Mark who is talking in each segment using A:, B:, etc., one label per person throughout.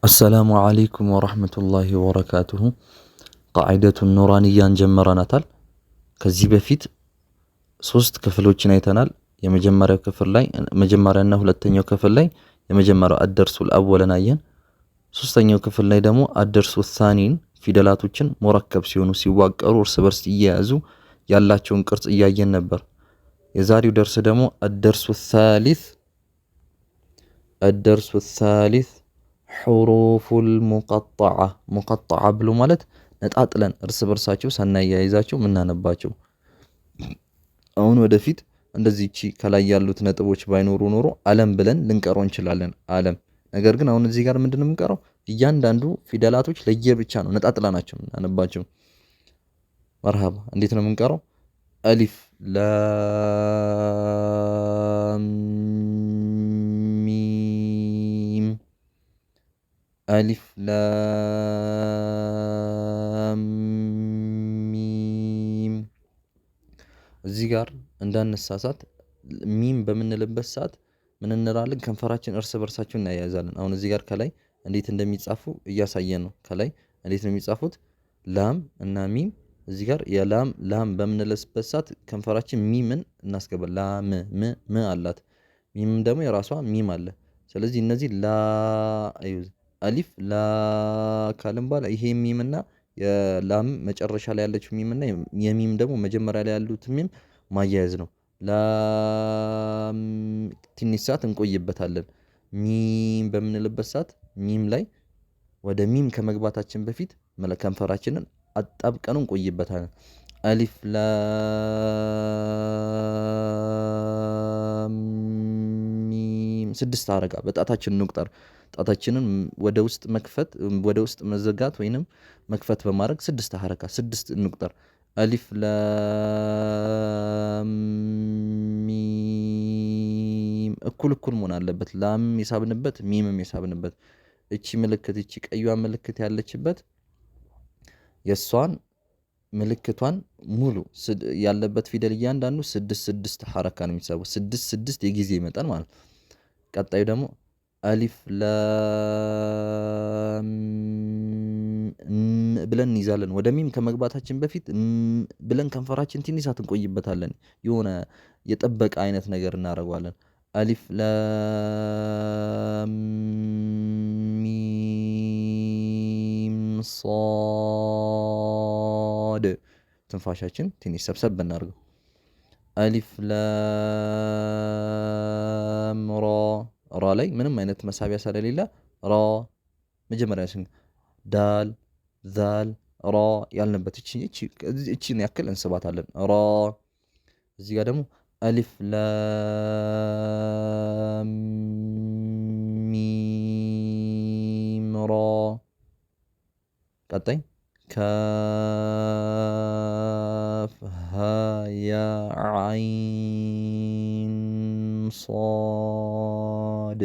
A: አሰላሙ ዓለይኩም ወረሕመቱላሂ ወበረካቱሁ። ቃዒደቱን ኑራንያን ጀምረናታል። ከዚህ በፊት ሶስት ክፍሎችን አይተናል። የመጀመሪያው ክፍል ላይ መጀመሪያና ሁለተኛው ክፍል ላይ የመጀመሪያው አደርሱል አወልን አየን። ሶስተኛው ክፍል ላይ ደግሞ አደርሱ ሳኒን ፊደላቶችን ሙረከብ ሲሆኑ ሲዋቀሩ እርስ በርስ እየያዙ ያላቸውን ቅርጽ እያየን ነበር። የዛሬው ደርስ ደግሞ አደርሱ ሳሊስ አደርሱ ሳሊስ ሑሩፉል ሙቀጠዓ። ሙቀጠዓ ብሎ ማለት ነጣጥለን እርስ በርሳቸው ሳናያይዛቸው ምናነባቸው። አሁን ወደፊት እንደዚህ እቺ ከላይ ያሉት ነጥቦች ባይኖሩ ኖሮ አለም ብለን ልንቀረው እንችላለን። አለም። ነገር ግን አሁን እዚህ ጋር ምንድነው የምንቀረው? እያንዳንዱ ፊደላቶች ለየብቻ ነው ነጣጥላ ናቸው ምናነባቸው። መርሃባ። እንዴት ነው የምንቀረው? አሊፍ ላም ሚም፣ አሊፍ ላም ሚም። እዚህ ጋር እንዳነሳሳት ሚም በምንልበት ሰዓት ምን እንላለን? ከንፈራችን እርስ በርሳቸው እናያይዛለን። አሁን እዚህ ጋር ከላይ እንዴት እንደሚጻፉ እያሳየን ነው። ከላይ እንዴት ነው የሚጻፉት? ላም እና ሚም። እዚህ ጋር የላም ላም በምንልበት ሰዓት ከንፈራችን ሚምን እናስገባል። ላም ም ም አላት። ሚም ደግሞ የራሷ ሚም አለ። ስለዚህ እነዚህ ላ አሊፍ ላ ካልን በኋላ ይሄ ሚምና የላም መጨረሻ ላይ ያለችው ሚምና የሚም ደግሞ መጀመሪያ ላይ ያሉት ሚም ማያያዝ ነው። ላም ትንሽ ሰዓት እንቆይበታለን። ሚም በምንልበት ሰዓት ሚም ላይ ወደ ሚም ከመግባታችን በፊት ከንፈራችንን አጣብቀን እንቆይበታለን። አሊፍ ላም ሚም ስድስት አረጋ በጣታችን እንቁጠር። ጣታችንን ወደ ውስጥ መክፈት ወደ ውስጥ መዘጋት ወይንም መክፈት በማድረግ ስድስት ሐረካ ስድስት እንቁጠር። አሊፍ ላም ሚም እኩል እኩል መሆን አለበት። ላም የሳብንበት ሚምም የሳብንበት እቺ ምልክት እቺ ቀዩዋ ምልክት ያለችበት የእሷን ምልክቷን ሙሉ ያለበት ፊደል እያንዳንዱ ስድስት ስድስት ሐረካ ነው የሚሳበው። ስድስት ስድስት የጊዜ መጠን ማለት ነው። ቀጣዩ ደግሞ አሊፍ ላም ብለን እንይዛለን። ወደ ሚም ከመግባታችን በፊት ብለን ከንፈራችን ትንሽ ሰዓት እንቆይበታለን። የሆነ የጠበቀ አይነት ነገር እናደርገዋለን። አሊፍ ላም ሚም ሷድ። ትንፋሻችን ትንሽ ሰብሰብ እናድርገው። አሊፍ ላም ራ። ራ ላይ ምንም አይነት መሳቢያ ስለሌለ ራ መጀመሪያ ዳል ዛል ራ ያልንበት እቺን ያክል እንስባታለን። ራ። እዚህ ጋር ደግሞ አሊፍ ላም ሚም ራ። ቀጣይ ካፍ ሃ ያ ዓይን ሷድ።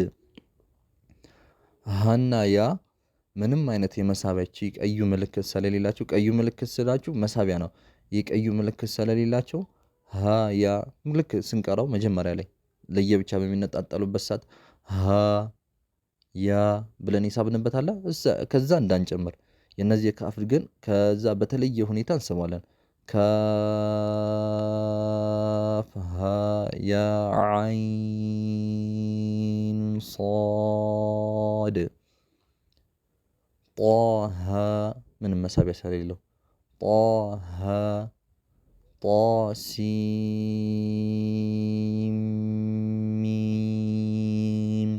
A: ሃና ያ ምንም አይነት የመሳቢያ እቺ ቀዩ ምልክት ስለሌላቸው፣ ቀዩ ምልክት ስላችሁ መሳቢያ ነው። የቀዩ ምልክት ስለሌላቸው ሀ ያ ልክ ስንቀራው መጀመሪያ ላይ ለየብቻ በሚነጣጠሉበት ሰዓት ሀ ያ ብለን የሳብንበት አለ። ከዛ እንዳንጨምር። የነዚህ የካፍ ግን ከዛ በተለየ ሁኔታ እንስባለን። ካፍ ሃ ያ ዓይን ሷድ። ጧሃ ምንም መሳቢያ ስለሌለው ጧሃ ጧሲም ሚም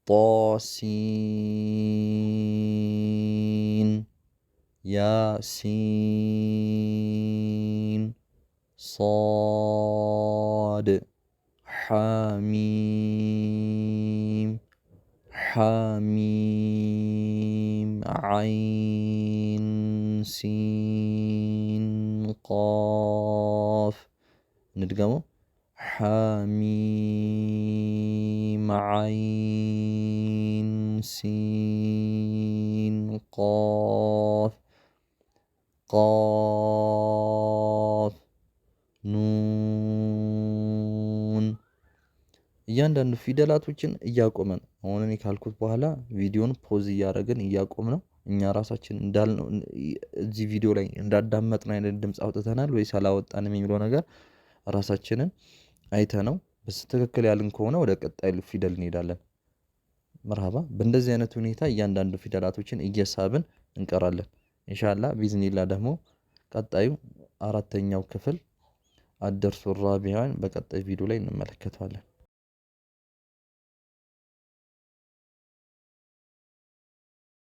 A: ጧሲን ያሲን ሷድ ሐሚም ሐሚም ዓይን ሲን ቃፍ። እንድገመው። ሐሚም ዓይን ሲን ቃፍ ቃፍ ኑን። እያንዳንዱ ፊደላቶችን እያቆመን አሁን እኔ ካልኩት በኋላ ቪዲዮን pause እያደረግን እያቆም ነው እኛ ራሳችን እንዳልነው እዚህ ቪዲዮ ላይ እንዳዳመጥነው አይነት ድምፅ አውጥተናል ወይስ አላወጣንም የሚለው ነገር ራሳችንን አይተነው በትክክል ያልን ከሆነ ወደ ቀጣይ ፊደል እንሄዳለን። መርሃባ። በእንደዚህ አይነት ሁኔታ እያንዳንዱ ፊደላቶችን እየሳብን እንቀራለን። ኢንሻአላህ ቢዝኒላ ደግሞ ቀጣዩ አራተኛው ክፍል አደርሱ ራቢያን በቀጣይ ቪዲዮ ላይ እንመለከተዋለን።